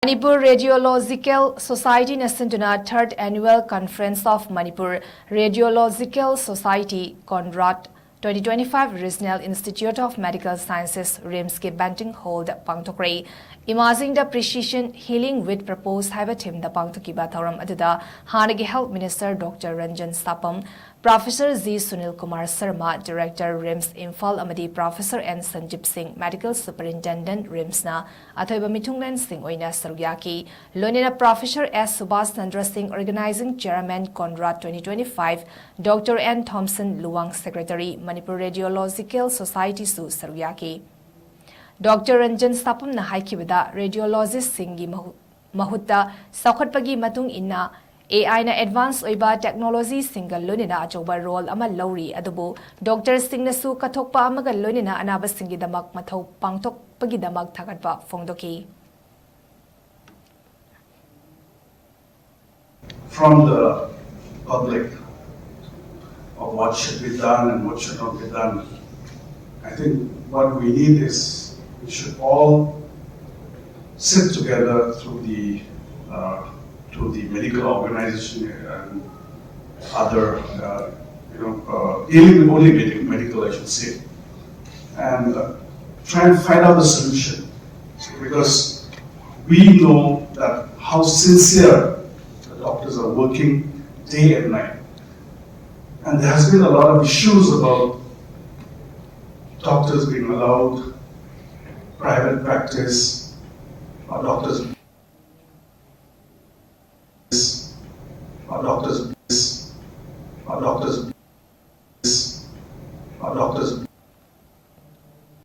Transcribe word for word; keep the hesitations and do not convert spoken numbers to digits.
Manipur Radiological Society-ꯅ ꯁꯤꯟꯗꯨꯅ Third Annual Conference of Manipur Radiological Society, CONRAD, twenty twenty-five Regional Institute of Medical Sciences, RIMS-ꯀꯤ banquet hall-ꯗ ꯄꯥꯡꯊꯣꯛꯈ꯭ꯔꯦ꯫ Imaging the Precision Healing with Purpose ꯍꯥꯏꯕ theme-ꯗ ꯄꯥꯡꯊꯣꯛꯈꯤꯕ ꯊꯧꯔꯝ ꯑꯗꯨꯗ ꯍꯥꯟꯅꯒꯤ Health Minister Doctor Ranjan Sapam, Professor G Sunil Kumar Sharma, Director, RIMS Imphal, ꯑꯃꯗꯤ Professor N Sanjeev Singh, Medical Superintendent, RIMS-ꯅ ꯑꯊꯣꯏꯕ ꯃꯤꯊꯨꯡꯂꯦꯟꯁꯤꯡ ꯑꯣꯏꯅ ꯁꯔꯨꯛ ꯌꯥꯈꯤ꯫ ꯂꯣꯏꯅꯅ Professor S Subhash Chandra Singh, Organizing Chairman, CONRAD twenty twenty-five, Doctor N Thompson Luwang, Secretary, Manipur Radiological Society-ꯁꯨ ꯁꯔꯨꯛ ꯌꯥꯈꯤ꯫ Doctor Ranjan Sapam-ꯅ ꯍꯥꯏꯈꯤꯕꯗ, radiologist-ꯁꯤꯡꯒꯤ ꯃꯍꯨ-, ꯃꯍꯨꯠꯇ ꯆꯥꯎꯈꯠꯄꯒꯤ ꯃꯇꯨꯡ ꯏꯟꯅ AI-ꯅ advance ꯑꯣꯏꯕ technology-ꯁꯤꯡꯒ ꯂꯣꯏꯅꯅ ꯑꯆꯧꯕ role ꯑꯃ ꯂꯧꯔꯤ, ꯑꯗꯨꯕꯨ doctor-ꯁꯤꯡꯅꯁꯨ ꯀꯠꯊꯣꯛꯄ ꯑꯃꯒ ꯂꯣꯏꯅꯅ ꯑꯅꯥꯕꯁꯤꯡꯒꯤꯗꯃꯛ ꯃꯊꯧ ꯄꯥꯡꯊꯣꯛꯄꯒꯤꯗꯃꯛ ꯊꯥꯒꯠꯄ ꯐꯣꯡꯗꯣꯛꯈꯤ꯫ From the public of what should be done and what should not be done. I think what we need is we should all sit together through the, uh, through the medical organization and other, uh, you know, uh, dealing with only medical, medical, I should say, and, uh, try and find out the solution, because we know that how sincere the doctors are working day and night. And there has been a lot of issues about doctors being allowed private practice, or doctors, or doctors